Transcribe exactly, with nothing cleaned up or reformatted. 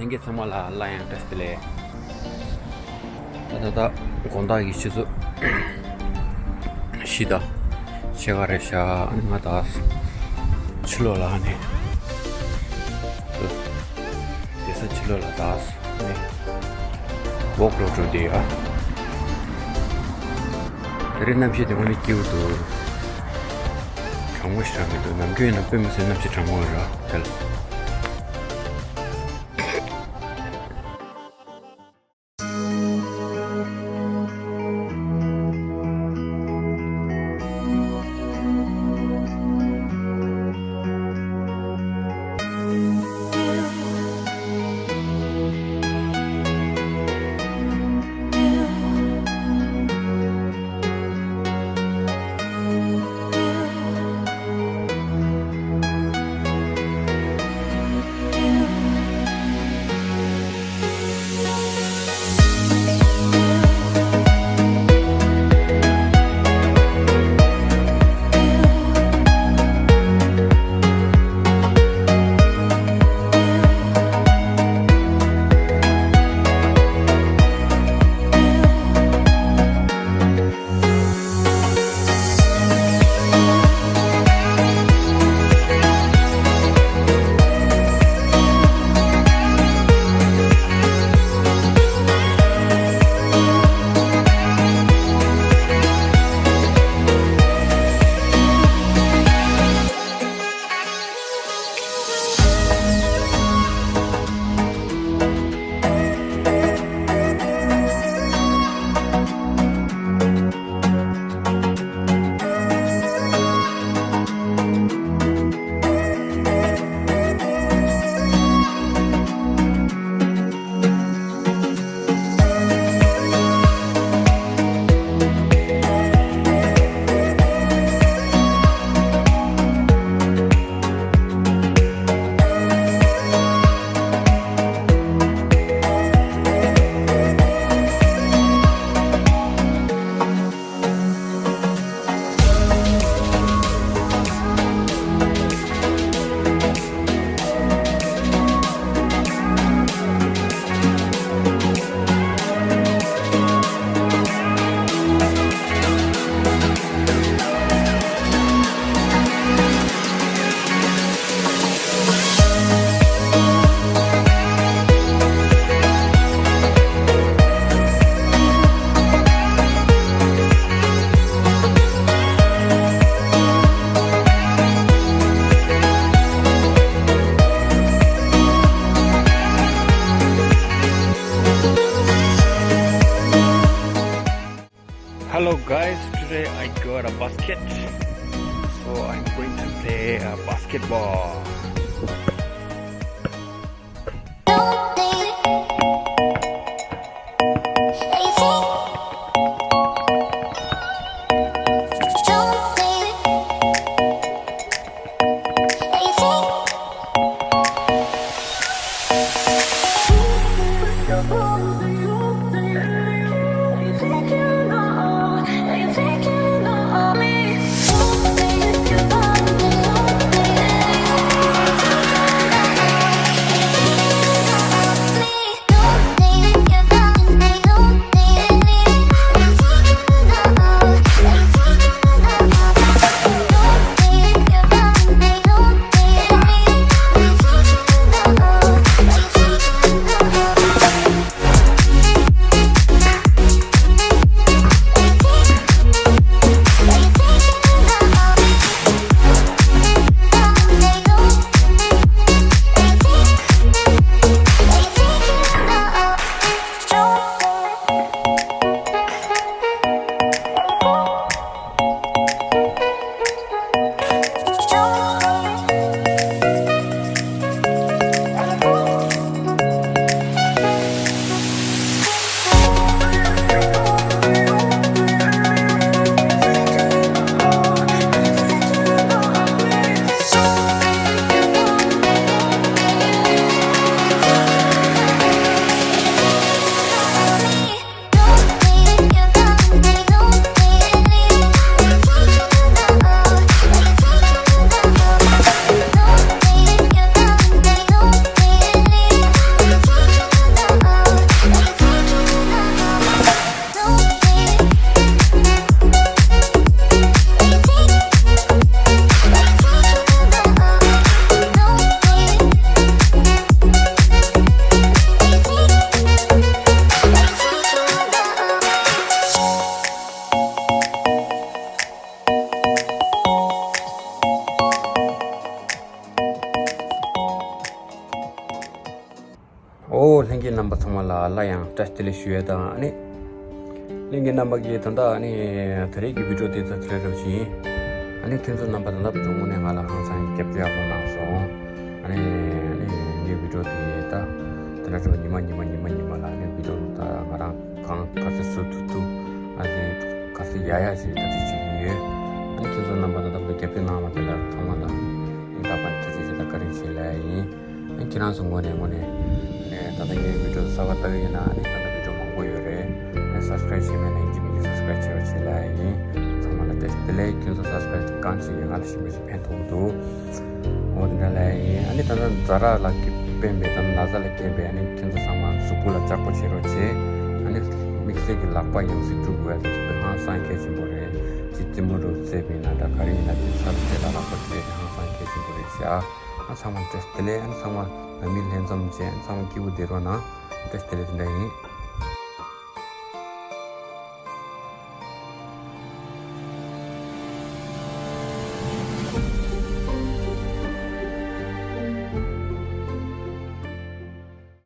ལྷན་རྒྱས་ཚང་མ་ལ་སླར་ཡང་བཀྲ་ཤིས་བདེ་ལེགས། ད་ད་ད་དགོང་དག་གི་ཆུ་ཚོད་བཞི་དང་ཕྱེད་ཀ་རེད་ཤག་ཨ་ནི་ང་ད་ཕྱི་ལོགས་ལ་ཨ་ནི་བསྡད་ས་ཕྱི་ལོགས་ལ་ད་ཨ་ནི་ཝོག་འགྲོ་འགྲོ་བསྡད་ཡོད། དེ་རིང་གནམ་གཤིས་དེ་དངོས་གནས་སྐྱིད་པོ་འདུག་གྲང་མོ་ཞེ་དྲག་མི་འདུག་ནམ་རྒྱུན་ཡིན་ན་དཔེ་མི་སྲིད་གནམ་གཤིས་གྲང་མོ་ཡོད་ར་དེ་ལ། Hello guys, today I got a basket, so I'm going to play uh, basketball. རྣམ་པ་ཚང་མ་ལ་སླར་ཡང་བཀྲ་ཤིས་བདེ་ལེགས་ཞུ་ཡས་དང་། ཨ་ནི་ལྷན་རྒྱས་རྣམ་པ་གིས་ད་ལྟ་ཨ་ནི་ད་རེས་ཀྱི་བི་ཌིའོ་དེ་ད་དེ་རེད་རོགས་བྱིན། ཨ་ནི་ཁྱེད་ཚོ་རྣམ་པ་ད་ལྟ་བར་དུ་དངོས་གནས་ང་ལ་ཧང་སང་རྒྱབ་སྐྱོར་ཡག་པོ་གནང་སོང་། ཨ་ནི་ཨ་ནི་ངའི་བི་ཌིའོ་དེ་ད་དེ་འདྲ་འགྲོ་ཉི་མ་ཉི་མ་ཉི་མ་ཉི་མ་ལ་ཨ་ནི་བི་ཌིའོ་ད་ང་རང་གང་ག་ཚོད་བཟོ་ཐུབ་ཐུབ། ཨ་ནི་ག་ཚོད་ཡག་ཡག་ཞིག་ད་ཅི་བྱེད་ཀྱི་ཡོད། ཨ་ནི་ཁྱེད་ཚོ་རྣམ་པ་ད་ལྟ་བར་དུ་རྒྱབ་སྐྱོར་གནང་བ་དེ་ལ་ཚང་མ་ལ་ཡིན་ད་པ་ནི་ད་ཅི་བྱེད་ད་བཀའ་དྲིན་ཆེ་ལབ་ཡིན། ཨ་ཁྱེད་རང་ཚོ་ངོས་ནས་ངོས་ནས་ནས་ད་ལྟ་ངའི་བི་ཌིའོ་གསར་པ་ལྟ་གི་ཡིན་ན་ཨ་ནི་ད་ལྟ་བི་ཌིའོ་མང་པོ་ཡོད་རེད། ཨ་ནི་སབ་སི་ཀ་རེབ་བྱས་མེད་ན་ཡིན་གཅིག་མིན་གཅིག་སབ་སི་ཀ་རེབ་བྱེད་རོགས་བྱེད་ལབ་ཡིན། ཚང་མ་ལ་བཀྲ་ཤིས་བདེ་ལེགས། ཁྱེད་ཚོ་སབ་སི་ཀ་རེབ་གང་བྱེད་ཀྱི་ང་ལ་ཞེ་པོ་ཞིག་ཕན་ཐོགས་འདུག་འོ་དེ་འདྲ་ལབ་ཡིན། ཨ་ནི་ད་ལྟ་ཛ་དྲག་ལ་རྐྱེན་པས་ད་ན་ཚ་ལ་རྐྱེན་པས་ཨ་ནི་ཁྱེད་ཚོ་ཚང་མ་གཟུགས་པོ་ལ་ལྕགས་པོ་བྱེད་རོགས་བྱེད། ཨ་ནི་དམིགས་བསལ་གྱི་ལག་པ་ཡང་སེ་བཀྲུ་དགོས་ཡ་དེ་ཚོ་དཔེ་ཧང་སང་གལ་ཆེན་པོ་རེད། ཅིག་རྩེད་མོ་འགྲོ་རྩེད་པ་ཡིན་ན་འདྲ་ག་རེ་ཡིན་ན་དེ་ཚ་རུ་དེ་ལ་ལག་པ་བཀྲུ་ཡ་དེ་ཧང་སང་གལ་ཆེན་པོ་རེད་ཤག་ཨ་ཚང་མ་བཀྲ་ཤིས་བདེ་ལེགས། ཨ་ནི་ཚང་མ་ལ་མི་ལྷན་འཛོམས་བྱས། ཨ་ཚང་མ་སྐྱིད་པོ་བདེ་རོགས་གནང་། བཀྲ་ཤིས་བདེ་ལེགས། དེ་འདྲ་ཡིན།